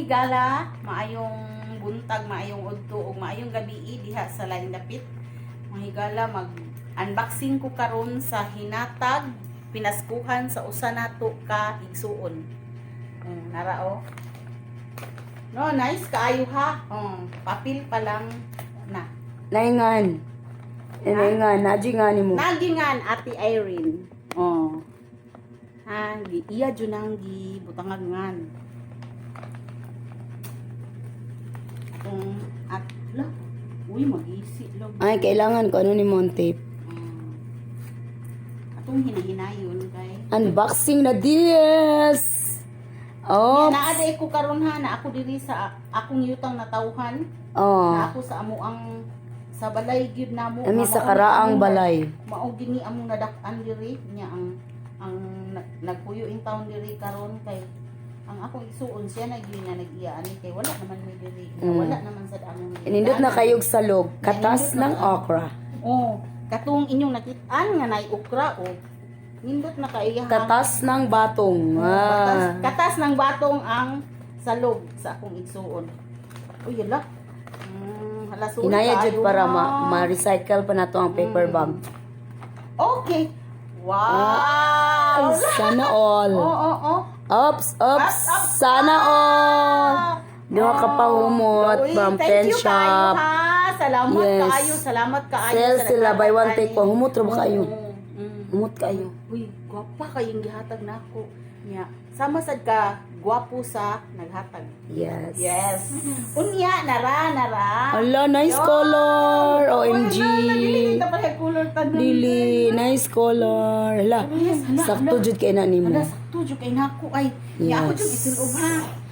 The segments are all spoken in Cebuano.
Higala, maayong buntag, maayong udto ug maayong gabi diha sa laing dapit. Mga higala, mag unboxing ko karon sa hinatag pinaskuhan sa usa nato ka igsuon. Oh, nara oh. No, nice kaayo ha. Oh, papel pa lang na. Naingan. Naingan, nadyo nga nimo. Nagingan Ate Irene. Oh. Ha, gi iya jud nang gi butangag ngan. Atong at la. Uy, mag-isi lang. Ay, kailangan ko ano ni mo ang tape. Atong hinahinayon kay. Unboxing na this! Oh, Naa day ko karon ha, na ako diri sa akong yutang natawhan. oh. Na ako sa amuang sa balay gyud namo. Ami Nga sa mao ni karaang among- balay. Mao gini among nadak-an diri nya ang nagpuyo in town diri karon kay ang akong igsuon siya na gyud na nag-iya ani kay wala naman may diri. Wala naman sad among Inindot na kayog salog, katas Nindot na ng kaayo. okra. Oh, katong inyong nakit-an nga nay okra oh. Nindot na kay ha. Katas ng batong. Oh, katas, Ah. katas ng batong ang salog sa akong igsuon. Uy, hala. Hala sorry Inaya jud kaayo, para ha. ma-recycle pa nato ang paper bag. Okay. Wow. Ay, sana all. Oo. Ups, ups, Ups, ups. sana all. Duha ka pa humot Uy, from thank Pen you Shop. kaayo, ha. Salamat kaayo, salamat kaayo. Sale sa sila buy one naghatag take one. ani. Humot ra ba kaayo? Oo. Humot kaayo. Uy, gwapa kayong gihatag nako. Nya, sama sad ka gwapo sa naghatag. Yes. Yes. Unya nara nara. Ala, nice Yo! color. OMG. Uy, na, dili kita pa color tanan. Dili, nice color. Hala, Yes, hala, sakto hala. jud kay na nimo. Hala, sakto jud kay nako ay. Nya ako jud isulob ha.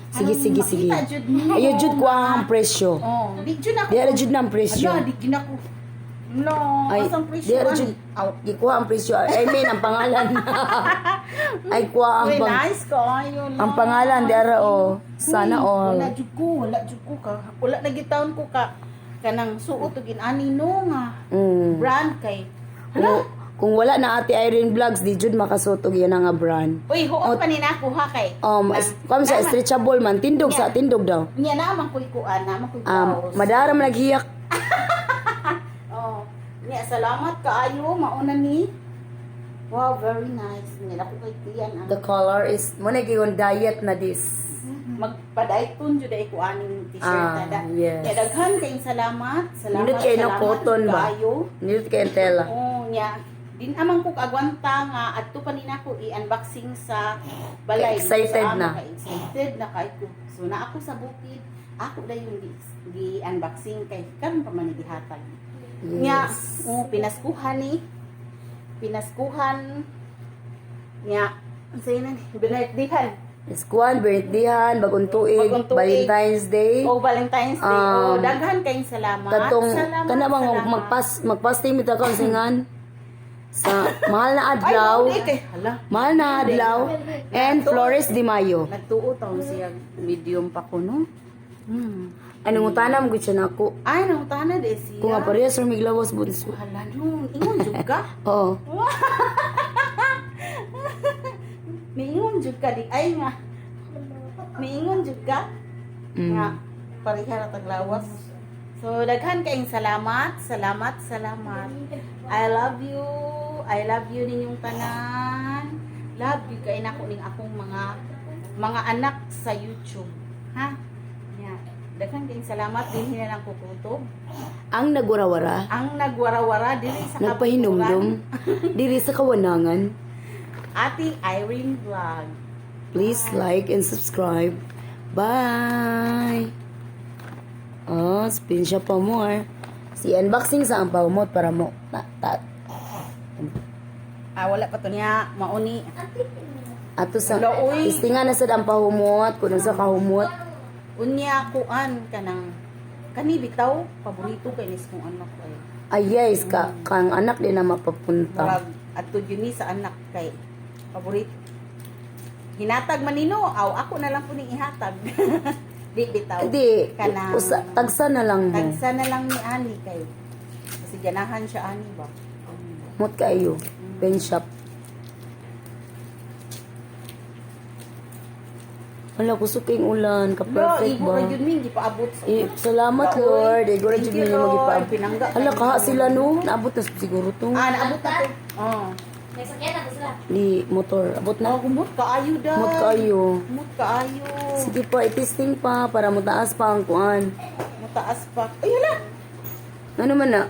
Sige, Aron sige, sige. makita jud nimo. Ayo jud ko ang presyo. Oh, di jud ako. Di ara jud na ang presyo. Ala, di jud ako. No, Ay, asang presyo di ara ani? jud. Aw. Gikuha ang presyo. I mean, ang pangalan. Ay, kuha ang Uy, pang nice kaayo. ang pangalan di ara oh. Sana Uy, all. wala jud ko, wala jud ko ka. Wala na gitawon ko ka kanang suot og inani no nga brand kay. Kung, kung wala na Ate Irene Vlogs, di jud makasuot og yan nga brand. Uy, huot pa ni nako ha kay. Kami sa stretchable man, tindog sa tindog daw. Nya naman ko'y kuan, naman ko'y blouse. Madara man naghiyak. Oh, nya salamat kaayo mauna ni. Wow, very nice. Nya ako kay tiyan ang The color is mo na gigon diet na this. Magpadayton jud ay ko aning t-shirt Ah, na da. yes. Nya daghan kayong salamat. Salamat. Nindot kay no salamat cotton ba? kaayo. Nindot kay ang tela. Oo, nya. Din amang ko kaagwanta nga adto pa ni nako i-unboxing sa balay. Kay excited Sa amo, na. Kay excited na kay ko. So na ako sa bukid, ako dayon gi unboxing kay karon pa man ni gihatag. Nya, Yes. oh, pinaskuhan ni. Pinaskuhan nya unsay na ni binirthday-han. Eskuan, birthdayhan, bagong tuig, Bagong tuig. Valentine's Day. O Valentine's Day. O daghan kayong salamat. Katong Salamat, kana bang salamat. magpasting mi ta kaunsingan sa mahal na Ay, adlaw, mao kay hala. mahal na adlaw and Flores de Mayo. Nagtuo taon siya medium pa ko no. Anong utana mo gud siya nako? Ay, nangutana de siya. Kung nga parehas ra miglawas bunso. Hala nun, ingon jud ka. Oo. Miingon jud ka di ay nga. Miingon jud ka. Nga pareha ra taglawas. So daghan kayong salamat, salamat, salamat. I love you. I love you ninyong tanan. Love you kay nako ning akong mga anak sa YouTube. Ha? Nya. Daghan kayong salamat dinhi na lang ko kutob. Ang nagwarawara, Ang nagwarawara diri sa nagpahinumdum diri sa kawanangan. Ate Irene Vlog. Please like and subscribe. Bye. Oh, spin siya pa more. Si unboxing sa ang pamot para mo. Ta, ta, Ah, wala pa to niya. Mauni. ato sa Hello, uy. istinga na sad ang pahumot kuno sa kahumot. Unya kuan kanang kani bitaw paborito kay nis kong anak ay. Ay yes ka kang anak di na mapapunta. Murag adto jud ni sa anak kay paborito. Hinatag man nino, aw ako na lang po ning ihatag. Di bitaw. Di Kanang usa, tagsa na lang mo. Tagsa na lang ni ani kay kasi ganahan siya ani ba. Mot kayo. Pen shop. Wala, kusog kayong ulan. Lo, Ka-perfect igo ba? ra jud mi gipaabot sa. Eh, salamat Oy, Lord. Igo ra thank jud you, mi Lord. magipaabot. Pinangga Hala kayo. kaha sila no. Naabot na siguro to. Ah, naabot na to. Oh. May sakyan na to sila. Di motor. Abot na. Oh, kumot kaayo da. Kumot kaayo. Kumot kaayo. Sige pa, i-testing pa para mutaas pa ang kuan. Mataas pa. Ay, hala. Ano man na?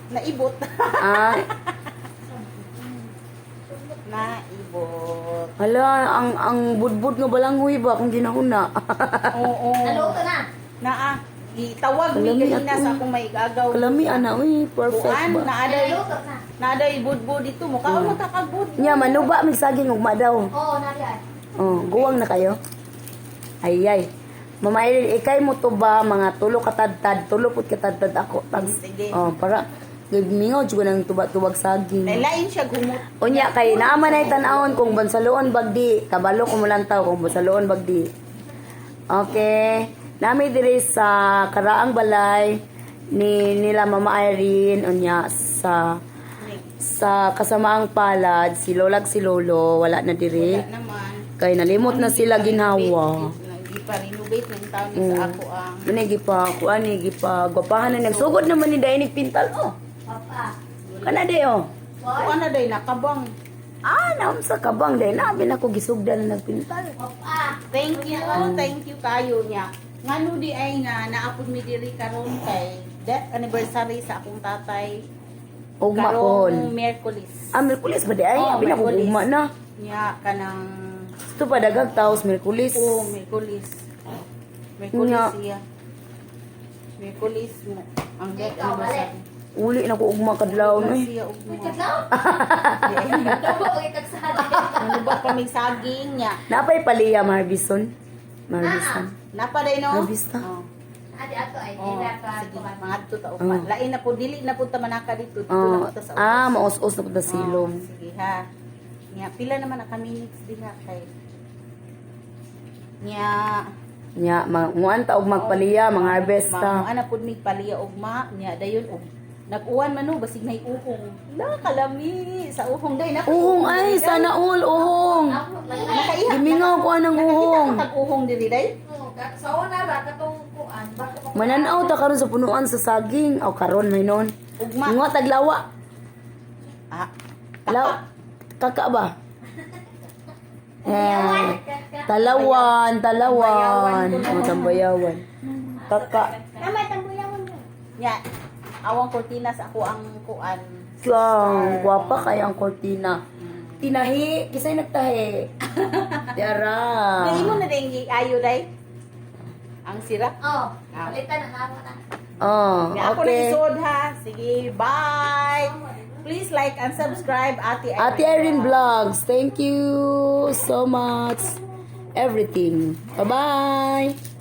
Naibot. Ah, Naibot. hala, ang budbud nga balanghoy ba kung ginahuna. Oo. Naluto na. Naa, gitawag mi Kalami ganina at sa uy. akong maigagaw. Kalami ana uy, perfect Kuan, ba? naaday, Naluto na. naaday budbud dito. Mukha mo kakagbudbud. Nya manuba mig saging ugma daw. Oo, nariyan. Oh, guwang na kayo. Ay ay. Mama Irene, ikay mo to ba mga tulo katadtad, tulo pud katadtad ako. Tag, Sige. oh, para gigmingaw jud ko ng tuba-tubag saging. Lain siya gumot. Unya kay naa man ay tan-awon kung bansaloon bagdi, kabalo ko mulantaw kung bansaloon bagdi. Okay. Nami diri sa Karaang Balay ni nila Mama Irene unya sa kasamaang palad si Lolag si Lolo wala na diri Wala naman. kay nalimot na sila ginhawa. Hindi pa renovate ng taon sa ako ang Muna gipa kuan ni gipa gwapahan na nagsugod naman ni Dainig Pintal oh. Papa. Kana di oh. Kuan na day nakabang. Ah, naam sa kabang day na ako gisugdan na nagpintal. Papa. Thank you kayo niya. Ngano di ay nga naapod mi diri karon kay death anniversary sa akong tatay. Ugma pon. Karong Miyerkules. Ah, Merkulis ba di ay? Oo, Abi na ko Miyerkules. ugma na. Niya kanang Ito pa dagag taos Merkulis. oh, Miyerkules. Miyerkules Nya. siya. Miyerkules mo ang death Ikaw, anniversary. Uli na ko ugma kadlaw Wala eh. siya ugma. Uy, kadlaw. Dawa ko ikagsali. Ano ba pa may saging niya? Napay paliya Marbison. Marbison. Napaday no? Nabista. Oh. Ate ato ay Oh, nila ka sige, kuan. mga to ta Oh. upat. Lain na po dili na po ta manaka dito, dito na Oh, po ta sa ah, ubos. maos-os na po ta silong. Oh, sige ha. Nya pila naman ang minutes diha kay. Nya Nya, manguan ta og magpaliya, mga harvest ta. Mga ana pud mig paliya ugma nya dayon og nag-uwan man no basig nay uhong. La kalami sa uhong day na. Uhong ay, sana all uhong. Ako lagi. Nakaiha. Gimingaw ko anang uhong. Nakakita uhong diri day. Oo, sa una ra katong kuan bako ko. Mananaw ta karon sa punuan sa saging. Aw karon may noon. Ugma. Nguwa taglawa. Ah. Law, kaka ba? Eh, talawan, talawan. Oh, tambayawan. Kaka. Tama tambuyawan mo. Nya awang kortinas ako ang kuan. Kang, gwapa kay ang kortina. Tinahi, kisay nagtahi. Dara. Dili mo na din ayo day. Ang sira. Oh, palitan ang amo na. Oh, Nga ako na okay. isuod ha. Sige, bye! Please like and subscribe, Ate Irene. Ate Irene Vlogs, thank you so much. Everything. Bye-bye.